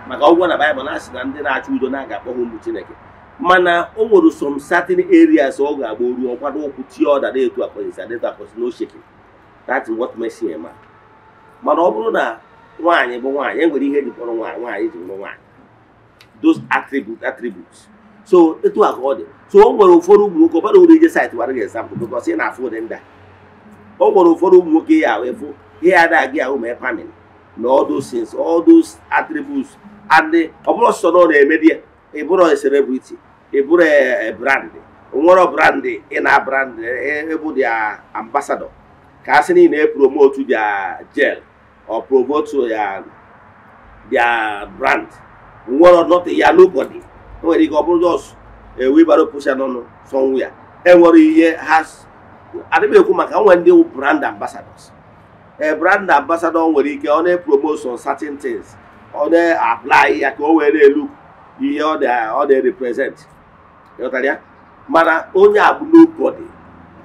maka ọgwụgwọ na Bible na-asị na ndị na-achọ udo na-aga akpọ ha ụmụ Chineke, mana o nwere some certain areas ọ ga-agba oru ọkwado ụkwụ tie ọda na-etu akọsị na-etu akọsị, no shaking. That's what makes him a man. Mana ọ bụrụ na nwaanyị bụ nwaanyị, e nwere ihe eji kpọrọ nwaanyị, nwaanyị ji bụrụ nwaanyị, those attributes. So etu a ka ọ dị. So o nwere ụfọdụ ụmụ nwoke ọbara uru ije site wara gị example because ị na-afụ ụdị ndị a. O nwere ụfọdụ ụmụ nwoke ya ahụ efu ihe ya na-aga ahụ ma pamin na all those things, all those attributes, and ọ bụrụ sọ na ọ na-eme di ya, ị bụrụ a celebrity, ị bụrụ a brand, nwere brand ị na brand ịbụ their ambassador, ka a sị na ị na-epromote their gel or promote their brand, nwere nothing ya, nobody. O nwere ike ọ bụrụ just a wheelbarrow pusher nọ somewhere. Enwere ihe ha adịghị ekwu maka nwe ndị brand ambassadors. A brand ambassador nwere ike ọ na-epromote some certain things, ọ na-apply ya ka o wee na-elu ihe ọ na-represent. Ịghọtara ya? Mana onye a bụ nobody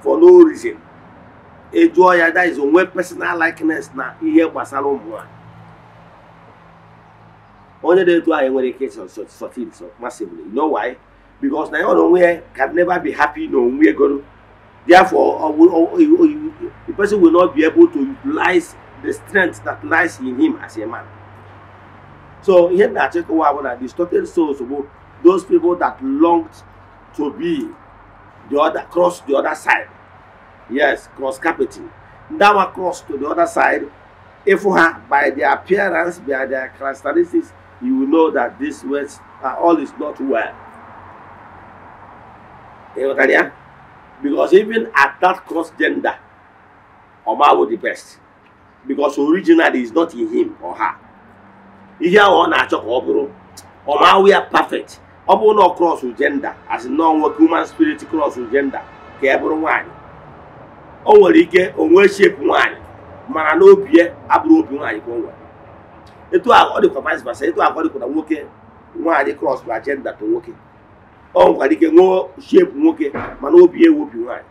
for no reason. Ị jụọ ya, that is onwe personal likeness na ihe gbasara ụmụ nwanyị. Onye na-etu anyị nwere ike succeed massively. You know why? Because na ya onwe ya can never be happy na onwe egoro. Therefore, the person will not be able to utilize the strength that lies in him as a man. So ihe na-achịkọwa bụ na distorted souls bụ those people that longed to be the other, cross the other side. Yes, cross carpeting. Ndị awa cross to the other side, if ha by their appearance, by their characteristics, you will know that this was all is not well. Because even at that cross gender, Oma was the best. Because originally is not in him or her. Ihe ahụ ọ na-achọ ka ọ bụrụ, Oma we are perfect. Ọ bụrụ na cross gender, as in no human spirit cross gender, ka e bụrụ nwaanyị. O nwere ike onwe shape nwaanyị, mana n'obi ya abụrụ obi nwaanyị ka o nwere. Etu a ọ dịkwa vice versa, etu a ọ dịkwa na nwoke nwaanyị cross gender to nwoke. O nwekwara ike nwee shape nwoke mana obi ewu obi nwaanyị.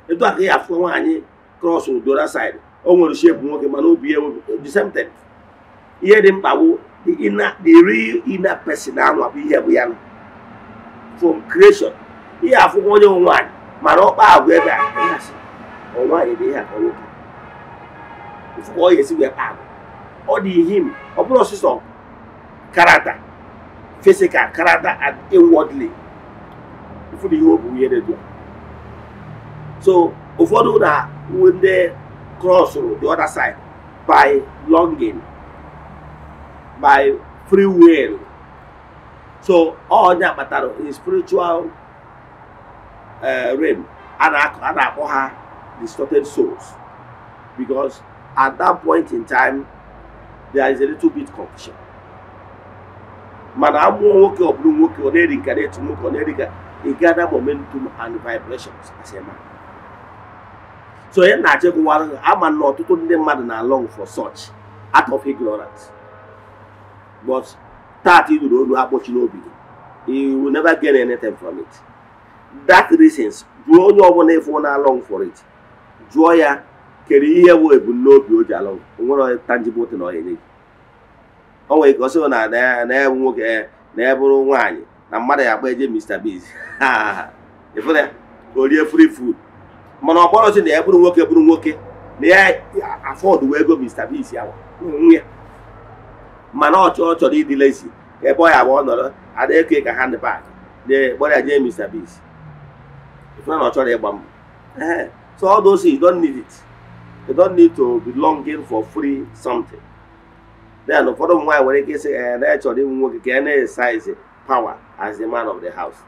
Etu a ka ya afụ nwaanyị cross the other side, o nwere shape nwoke mana obi ewu the same thing. Ihe dị mkpa bụ the real inner person ahụ bụ ihe bụ ya from creation. Ihe afụkwa onye nwaanyị mana ọkpa agwa ebe a ọ nwaanyị dị ihe a ka nwoke. Ifụkwa ọ ga-esi wee kpa agwa. Ọ dị him, ọ bụrụ ọsịsọ character, physical character and inwardly. Ifu na ihe o bụ ihe na-edu. So ụfọdụ na ndị cross the other side by longing, by free will. So onye kpatara in spiritual realm a na-akpọ ha distorted souls, because at that point in time There is a little bit confusion. Mana amụọ nwoke, ọ bụrụ nwoke, ọ na-reincarnate nwoke, ọ na-erika, he gather momentum and vibrations as a man. So ihe na-achọ ịkụwara, ama na ọtụtụ ndị mmadụ na long for such out of ignorance, but taata ị nụrụ olu akpọchi n'obi gị, you will never gain anything from it. That reasons, jụọ onye ọbụla ịfụ na long for it, jụọ ya kere ihe bụ ebumnobi o ji along. O nwere tangible thing ọ ga-enye gị. O nwere ike ọ sị na na ya bụ nwoke, na ya bụrụ nwaanyị, na mmadụ ya agba eje Mr Biggs, ịfụna ya o rie free food. Mana ọ gbọrọzi na ya bụrụ nwoke, bụrụ nwoke na ya afford wee go Mr Biggs ya nwe ya. Mana ọ chọrọ ịdị lazy, ebe ọ ya bụ ọ nọrọ ada eke ka handbag kpọrọ ya jee Mr Biggs, ịfụna na ọ chọrọ ịgba mbọ. So all those things, you don't need it. You don't need to be longing for free something. Then ụfọdụ ụmụ nwaanyị nwere ike ịsị na ya chọrọ ịbụ nwoke ka ya na-exercise power as the man of the house.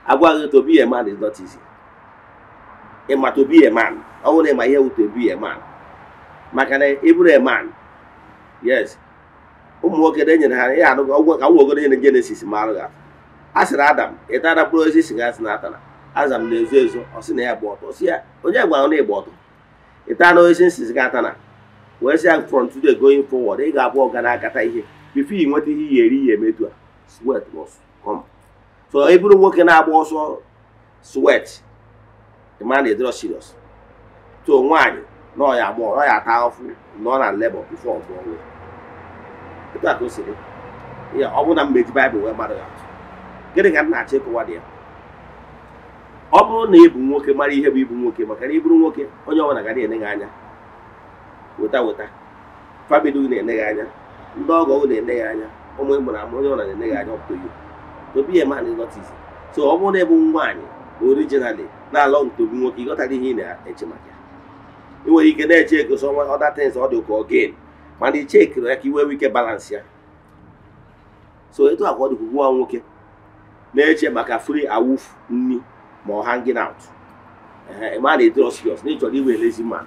Agwa gị, to be a man is not easy. Ịma to be a man, ọ bụrụ na ịma ihe wụ to be a man, maka na ị bụrụ a man, yes, ụmụ nwoke na enyere ha ihe anụgụ ọgwụ ka nwogoro nyere Genesis ma arụ ga a sịrị Adam, ịtara mkpụrụ osisi ga asị na atara Adam na-ezo ezo, ọ sị na ya gba ọtọ. Sị ya, onye gwara na ịgba ọtọ? Ịta na osisi nsisi ga atana, wee sị ya, from today going forward, ị ga-abụ ọga na-akata ihe. Before ị nweta ihe ihe eri ihe emetu a, sweat must come. So ị bụrụ nwoke na-agba ọsọ sweat, the man is not serious. So nwaanyị na ọ ya agba, ọ ya ata ahụhụ nọ na labor before ọ mụọ nwa. Etu a ka o si dị ya. Ọ bụrụ na mmeji Baịbụl wee mara ya atụ, gịnị ka m na-achọ ịkọwa dị ya? Ọ bụrụ na ị bụ nwoke, mara ihe bụ ịbụ nwoke, maka na ị bụrụ nwoke, onye ọbụla ga na-ene gị anya weta weta. Family gị na-ene gị anya, ndị ọgọ gị na-ene gị anya, ụmụ ị mụrụ amụ, onye ọbụla na-ene gị anya, up to you. To be a man is not easy. So ọ bụrụ na ị bụ nwaanyị originally na-alọ to be nwoke, ịghọtara ihe ị na-eche maka ya. Ị nwere ike na-eche ego some other things, ọ dị ka ọ gain, mana i chekiri ya ka i nwee ike balance ya. So etu a ka ọ dịkwa nwa nwoke na-eche maka free awuf nni ma ọ hanging out. Ee, ma na-ediro serious na ị chọrọ iwe lazy man.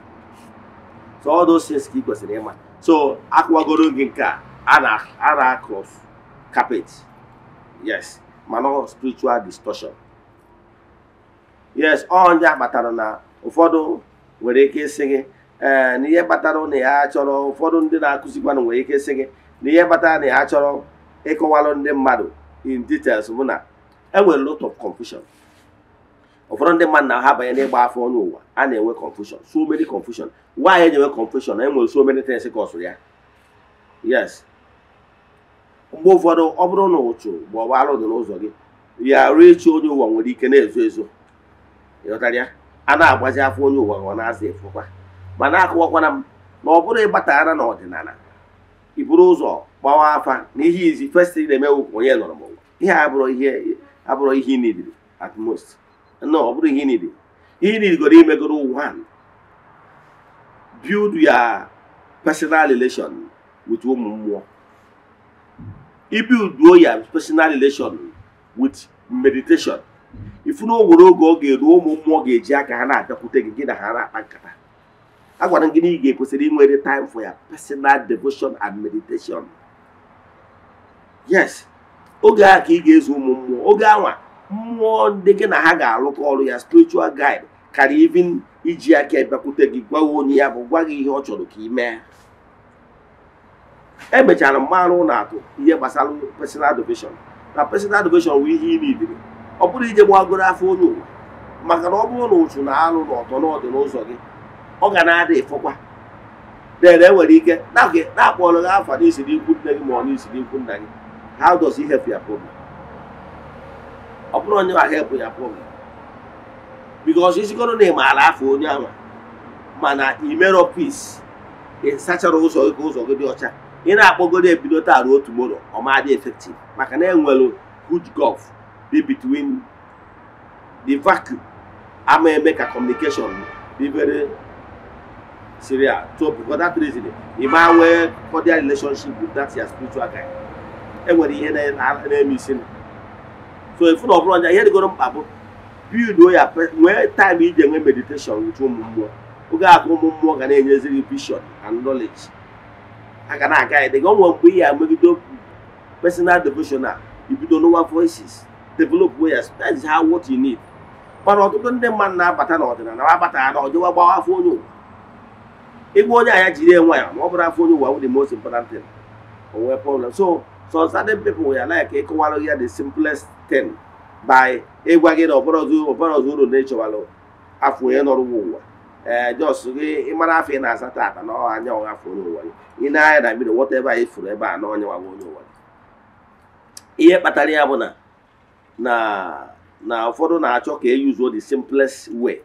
So all those things ka ị kwesịrị ịma. So akwụwagoro gị nke a a na cross carpet, yes, mana ọ spiritual distortion. Yes, ọ ndị a kpatara na ụfọdụ nwere ike ịsị gị ee na ihe kpatara na ya chọrọ, ụfọdụ ndị na-akụzikwanụ nwere ike ịsị gị na ihe kpatara na ya chọrọ ịkọwalụ ndị mmadụ in details bụ na enwere lot of confusion. Ụfọdụ ndị mmadụ na ha banye n'ịgba afọ ọnụ ụwa, a na-enwe confusion, so many confusion. Why eji enwe confusion? Enwere so many things cause ya. Yes, mgbe ụfọdụ, ọ bụrụ na ụchụ ma ọ bụ alụ dị n'ụzọ gị, ya ruo echi, onye ụwa nwere ike na-ezo ezo, ịghọtara ya? A na-agbazi afọ onye ụwa, ọ na-aza efukwa. Mana akụwakwana m na ọ bụrụ ịgbatara n'ọdịnala, i buru ụzọ gbawa afa na ihe izi first thing na-eme wụ onye nọrọ m ụwa. Ihe a abụrụ ihe, abụrụ ihe ị nidiri at most. No, ọ bụrụ ihe ị nidiri, ihe ị nidigoro imegoro, one, build your personal relation with ụmụ mmụọ. Ibuilduo ya personal relation with meditation, ifu na o nwere oge ọ ga-eru, ụmụ mmụọ ga-eji aka ha na-abịakwute gị, gị na ha na-akpa nkata. Agwara m gị na ị ga-ekwesịrị inwere time for your personal devotion and meditation. Yes, oge a ka ị ga-ezu ụmụ mmụọ, oge anwa mmụọ ndị gị na ha ga-arụkọ ọrụ, ya spiritual guide, karịa even iji aka bịakwute gị, gwa gị onye ya bụ, gwa gị ihe ọ chọrọ ka ị mee. Emechara m mara ụlọ atụ ihe gbasara personal devotion, na personal devotion bụ ihe ị nidiri. Ọ bụrụ ije gbagoro afọ onye ụwa, maka na ọ bụrụ na ụchụ na-alụ n'ọtọ n'ọdị n'ụzọ gị, ọ ga na-ada efọkwa. Then enwere ike na-akpọrọ gị afa n'isi n'ikwu nne gị ma ọ n'isi n'ikwu nna gị. How does he help your problem? Ọ bụrụ onye ma help your problem, because isigoro na ị maara afọ onye ahụ, mana imero peace, ị sachara ụzọ gị ka ụzọ gị dị ọcha, ị na-akpọgoro ebido taa ruo tomorrow, ọ ma dị effective, maka na enwere huge gulf dị between the vacuum ama eme ka communication dị very serious. So because that reason, ị ma nwee cordial relationship with that your spiritual guide, enwere ihe na-eme isi. So ifu na ọ bụrụ ọnya, ihe dịgoro mkpa bụ build ya, nwee time iji enwe meditation with ụmụ mmụọ. Oge aka ụmụ mmụọ ga na-enyezi gị vision and knowledge. A ga na-aga ede gị onwe mgbe ihe amegido personal devotional, ibido n'ụwa voices, develop ways. That is how what you need. Mana ọtụtụ ndị mmadụ na-abata n'ọdịnala abata na ọjọwa gbawa afọ onye ụwa. Ịgwa onye anya jiri enwe ya ma ọ bụrụ afọ onye ụwa wụ the most important thing. O nwee problem. So some certain people will like ịkọwara ya the simplest thing by ịgwa gị na ọbụrụ uru na ịchọwalụ afọ onye nọrọ ụwa. Ee, just gị ịmara afọ ị na-asa tata na anya ọha afọ onye ụwa gị. Ị na-anya na mmiri whatever ị fụrụ ebe a na onye nwa onye ụwa gị. Ihe kpatara ya bụ na ụfọdụ na-achọ ka e use the simplest way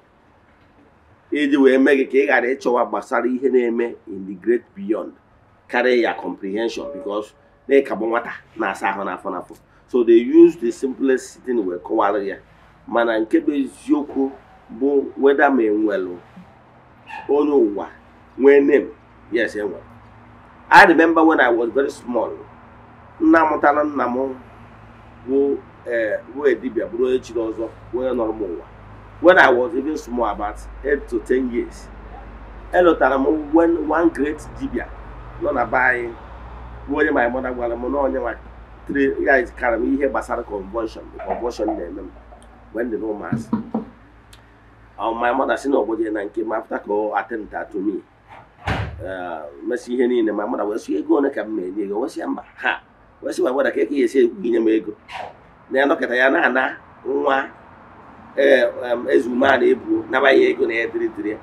iji wee mee gị ka ị ghara ịchọwa gbasara ihe na-eme in the great beyond carry your comprehension, because na-ekagbu nwata na-asa ahụ n'afọ n'afọ. So they use the simplest thing wee kọwara ya. Mana nke bụ eziokwu bụ whether ma enwelu onye ụwa nwee name, yes, enwere. I remember when I was very small, nna mụtara nna m bụ dibịa bụrụ onye chiri ọzọ, onye nọrọ m ụwa. When I was even small, about 8 to 10 years, elotara m when one great dibịa nọ na be anyị bụ onye my mother gwara m na onye nwa ya kara m ihe gbasara convulsion. The convulsion na-eme m mgbe m dị n'ụmụazị. My mother si na ọgbọje na nke m after ka ọ attend to me, mesị ihe niile, my mother wee sị ego ole ka m na-enye ego, wee sị ya mba ha, wee sị my mother ka eke ya esi ekwu inye m ego na ya nọkọta ya na-ana nwa ezume na-ebu naba ya ego na ya dịrị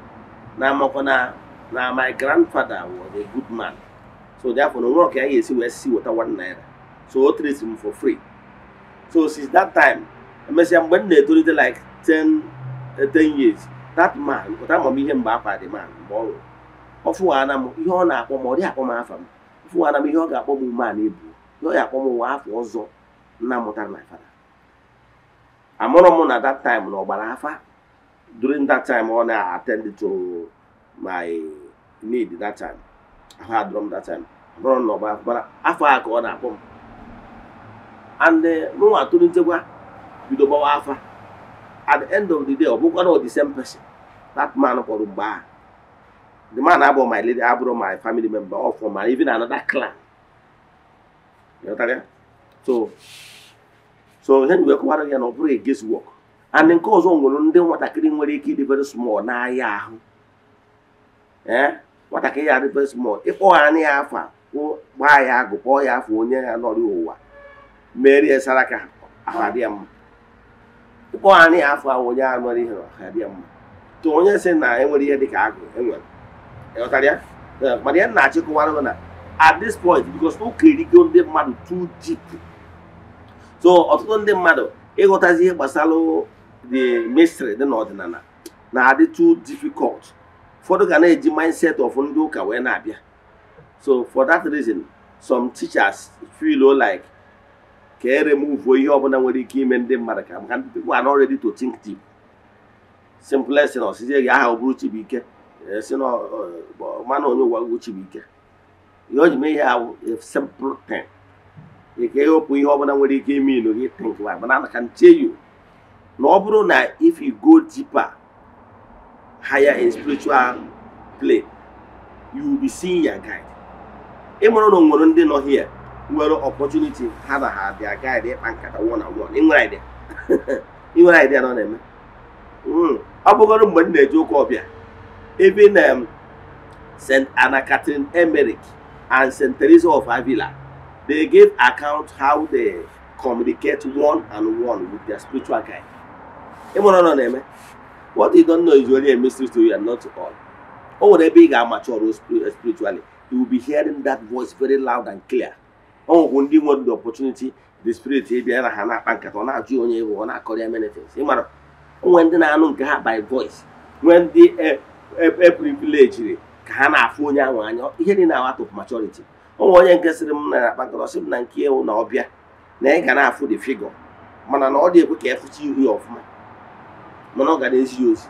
na amakwa na my grandfather was a good man, so therefore no nwere ka ya ga-esi wee si weta 1 naira, so o treat m for free. So since that time, emesịa mgbe m na-etolite like 10 years, that man pụta amamihe mgbe akwa dị man mgbe ọ nwụrụ, ọ fụwana m ihe ọ na-akpọ m, ọ dịghị akpọ m afa m, ọ fụwana m ihe ọ ga-akpọ m ume a na-ebu, ihe ọ ga-akpọ m ụwa afọ ọzọ nna mụtara my father. Amụrụ m na that time na ọ gbara afa. During that time ọ na-attend to my need that time, ahụ adọrọ m that time, amụrụ m na ọ gbara afa, afọ a ka ọ na-akpọ m. And mụnwa tolitekwa bido gbawa afa. At the end of the day, ọ bụkwa na the same person that man kpọrọ mgbe ahụ. The man abụrụ my lady, abụrụ my family member, or from my even another clan. So ihe wee kọwara ya na ọ bụrụ a guess work. And nke ọzọ nwere ndị nwatakịrị nwere ike ịdị very small n'ahịa ahụ. Nwatakịrị ya dị very small, ịkpọghara ya afa, gbaa ya agụ, kpọọ ya afọ onye ya nọrọ ụwa, merie saraka, ahụ adị ya mma. Ịkpọghara ya afọ ahụ onye ahụ nọrọ ihe ahụ adị ya mma. To onye sị na enwere ihe dị ka agụ enwere. Ịghọtara ya? Mana ya na-achịkọwara na at this point, because ụka erigo ndị mmadụ too deep. So ọtụtụ ndị mmadụ ịghọtazi ihe gbasara the mystery dị n'ọdịnala na-adị too difficult. Ụfọdụ ga na-eji mindset of ndị ụka wee na-abịa. So for that reason, some teachers feel like ka e remove ihe ọbụla nwere ike ime ndị mmadụ ka maka ndị people are not ready to think deep. Simplest na ọsịzie gị aha ọ bụrụ Chibuike, si na mana onye ụwa bụ Chibuike. Ihe o ji mee ihe ahụ a simple thing. Ị ka ewepụ ihe ọbụla nwere ike ime inu gị think like, but I can tell you na ọ bụrụ na if you go deeper higher in spiritual plane, you will be seeing your guide. Ị mụrụ na nwere ndị nọ here nwere opportunity ha na ha their guide ịkpa nkata one on one. Ị nwere idea? Ị nwere idea na ọ na-eme? Ọ bụgoro mgbe m na-eje ụka ọbịa, even St. Anna Catherine Emmerich and St. Teresa of Avila, they gave account how they communicate one and one with their spiritual guide. What you don't know is only a mystery to you and not to all. O nwere ebe ị ga-amature spiritually, you will be hearing that voice very loud and clear. O nwekwu ndị nwere the opportunity, the spirit ịbịa na ha na-akpa nkata, ọ na-ajụ onye ịbụ, ọ na-akọrọ ya many things. Ị mara, o nwere ndị na-anụ nke ha by voice, nwee ndị e privilege ka ha na-afụ onye ahụ anya, ihe dị na out of maturity. O nwere onye nke sịrị m na-akpa nkata, ọ sị m na nke ewu na ọbịa na ị ga na-afụ the figure, mana na ọ dị ekwe ka efuchi ihu ya ọfụma, mana ọ ga na-ezi ya ozi.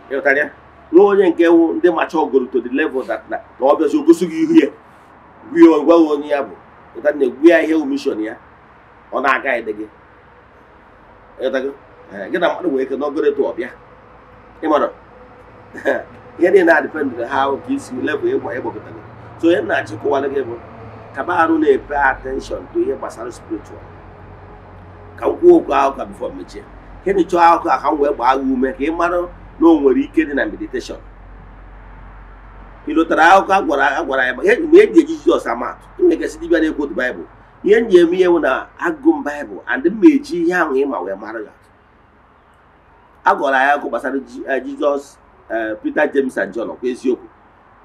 Ịghọtara ya? Nwa onye nke ewu ndị mature goro to the level that na ọ bịazi ogosi gị ihu ya, gwa gwa onye ya bụ, ịghọtara na egwu ya ihe mission ya, ọ na-aga ede gị. Ịghọtago? Gị na mmadụ nwere ike n'ogoro etu ọbịa. Ị mara? Ihe niile na-adịpendịrị ha ka isi level ịgba ịgbakọtara. So ihe na-achịkọwara gị bụ kaba arụ na-epe attention to ihe gbasara spiritual. Ka m kwuo okwu ahụ ka before mechie. Gịnị chọọ akụkọ a ka m wee gbaa gị ume ka ị mara na o nwere ike dị na meditation. Ị lụtara akụkọ a gwara ya mgbe eji eji Jizọs amatụ nwere ike dibịa na-ekwu otu Baịbụl. Ihe m ji eme ihe bụ na agụ m Baịbụl and m eji ihe ahụ ịma wee mara ya. A gwara ya akụkọ gbasara Jizọs, Peter, James and John, ọkwa eziokwu,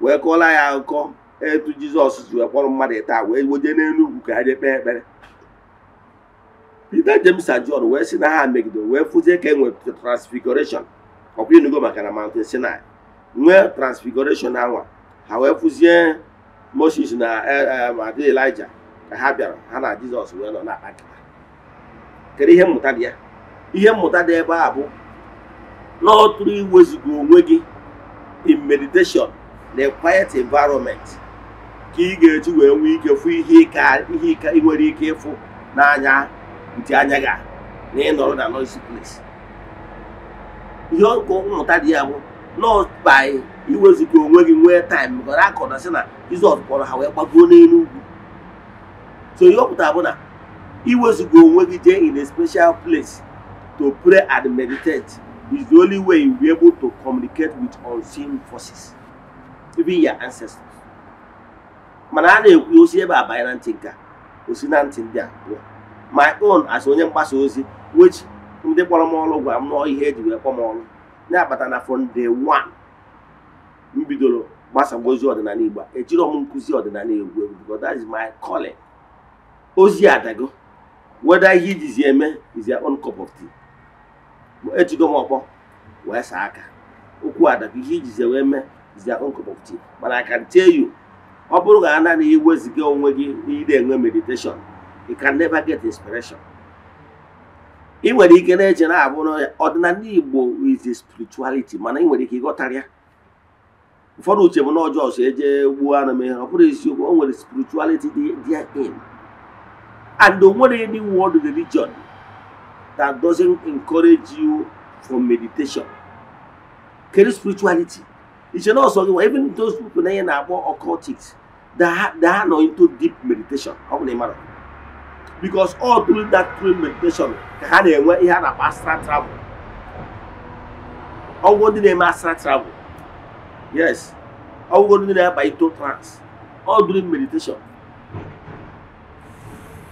wee kọọla ya akụkọ etu Jizọs ji wee kpọrọ mmadụ taa wee weje n'elu ugwu ka ha jee kpee ekpere. Peter, James and John wee sị na ha megidere wee fụzie ka e nwere transfiguration, ọkwa ịnụgo maka na Mountain Sinai nwee transfiguration anwa, ha wee fụzie Moses na Elijah ka ha bịara ha na Jizọs wee nọ na-akpa nkata. Kedu ihe mmụta dị ya? Ihe mmụta dị ebe a bụ n'ọtụrụ iwezuga onwe gị in meditation na a quiet environment ka ị ga-eji wee nwee ike fụ ihe ị nwere ike ịfụ n'anya ntị anya gị na ịnọrọ na noisy place. Ihe ọkụ mmụta dị ya bụ not by iwezuga onwe gị nwee time, because akọrọ sị na Jizọs kpọrọ ha wee gbagoo n'elu ugwu. So ihe ọ pụtara bụ na iwezuga onwe gị jee in a special place to pray and meditate is the only way you'll be able to communicate with unseen forces, even your ancestors. Mana a na-ekwu osi ebe a banye na ntị nka osi na ntị ndị a pụọ. My own as onye mgbasa ozi, which ndị kpọrọ m ọrụ gwara m nọọ ihe eji wee kpọ m ọrụ na-abata na from day one m bidoro gbasa ozi ọdịnala Igbo, ejiro m nkụzi ọdịnala egwu egwu because that is my calling. Ozi adago, whether ihe ijizi eme is your own cup of tea. Ejigo m ọkpọ wee saa aka okwu adago, ihe ijizi wee mee is your own cup of tea. But I can tell you, ọ bụrụ ga anaghị iweziga onwe gị n'ide enwe meditation, you can never get inspiration. Ị nwere ike na-eche na abụ ọdịnala Igbo is a spirituality, mana ị nwere ike ịghọtara ya. Ụfọdụ uche bụ na ọjọọ so eje gbuo anụ mee, ọ bụrụ eziokwu, o nwere spirituality dị in. And o nwere any world religion that doesn't encourage you for meditation. Kedu spirituality? Iche na ọsọ gị, even those people na ihe na-akpọ occultics, they are not into deep meditation. Ọ bụ na ị mara. Because all through that through meditation ka ha na-enwe ihe a na-akpọ astral travel. Ọgwụgwọ ndị na-eme astral travel. Yes. Ọgwụgwọ ndị na-aba into trance. All during meditation.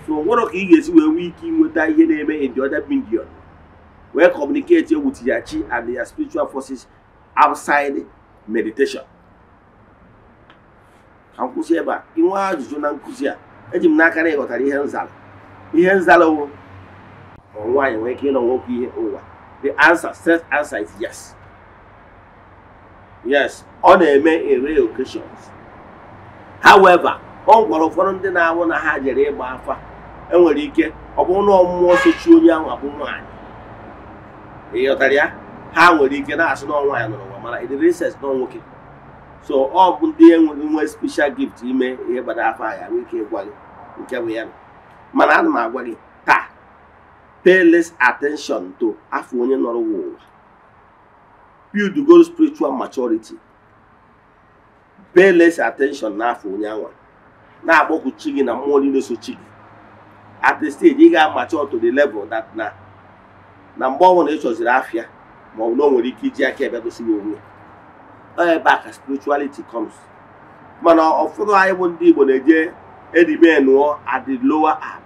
So nwere ka ị ga-esi wee nwee ike inweta ihe na-eme in the other million, wee communicate with your chi and your spiritual forces outside meditation. Ka m kwụsị ebe a. Inwe ajụjụ na nkụzi a, eji m n'aka na ị ghọtara ihe nzara. Ihe nzara wụ ma nwaanyị nwee ike ịnọ nwoke ihe ụwa. The answer, straight answer is yes. Yes, ọ na-eme in rare occasions. However, ọ gwara ụfọdụ ndị na-awụ na ha jere ịgba afa, enwere ike ọ bụrụ na ọmụmụ sochi onye ahụ abụ nwaanyị. Ị ghọtara ya? Ha nwere ike na-asị na nwaanyị nọrọ ụwa, mana it is na nwoke. So ọ bụ ndị enwere nwe special gift ime ihe gbara afa ya nwee ike ịgwa gị nke bụ ya. Mana ana m agwa gị taa, pay less attention to afọ onye nọrọ ụwa. Build go spiritual maturity. Pay less attention n'afọ onye anwa. Na-akpọku chi gị na mmụọ niile so chi gị. At the stage ị ga-amature to the level that na mgbe ọbụla ị chọziri afịa ma ọ bụ na o nwere ike iji aka ebe gosi gị onwe. Ebe a ka spirituality comes. Mana ụfọdụ anyị bụ ndị Igbo na-eje erimenụọ at the lower up.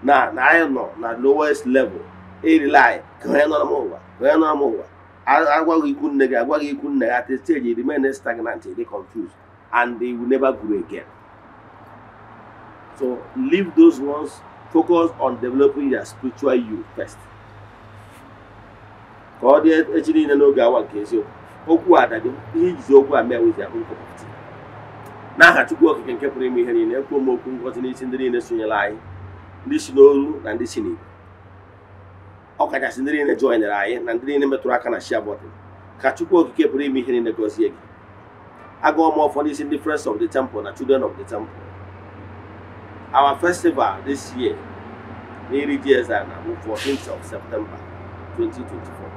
Na anyị nọ na lowest level. Erila ka onye nọrọ m ụwa, ka onye nọrọ m ụwa. Agwaghị ikwu nne gị, agwaghị ikwu nne gị. At the stage you remain stagnant, they confused, and they will never grow again. So leave those ones, focus on developing your spiritual you first. Ka ọ dị echi niile n'oge awa nke eziokwu. Okwu adago, ihe ijizi okwu a mee with your own cup of tea. N'aha Chukwu Okike nke pụrụ ime ihe niile, ekwuo m okwu ngọzi n'isi ndị niile sonyere anyị, ndị si n'oru na ndị si n'Igbo. Ọ kachasị ndị niile joinere anyị na ndị niile metụrụ aka na share button. Ka Chukwu Okike pụrụ ime ihe niile gọzie gị. Agụọ m ọfọ n'isi ndị Friends of the Temple na Children of the Temple. Our festival this year n'iri ji eze na bụ 14th of September 2024.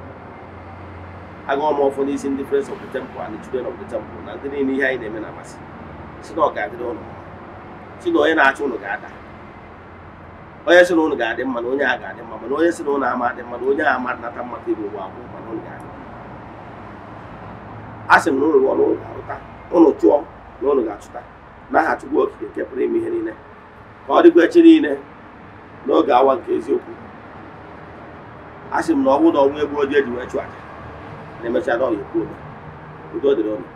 Agụọ m ọfọ n'isi ndị Friends of the Temple and the Children of the Temple na ndị niile ihe anyị na-eme na-amasị, si na ọ ga-adịrị ụnụ mma, si na onye na-achọ ụnụ ga-ada, onye sị na ụnụ ga-adị mma na onye a ga-adị mma, mana onye sị na ụnụ ama adị mma na onye a ama nata mmata ibe ụwa agwụ, mana ụnụ ga-adị mma. A sị m na ụnụ rụọ na ụnụ ga-arụta, ụnụ chụọ na ụnụ ga-achụta, n'aha Chukwu Okike nke pụrụ ime ihe niile. Ka ọ dịkwa echi niile n'oge awa nke eziokwu. A sị m na ọ bụrụ na ọnwụ egbu ojii eji wee chụ aja na-emecha na ọ ga-ekwu ome. Udo dịrị ụnụ.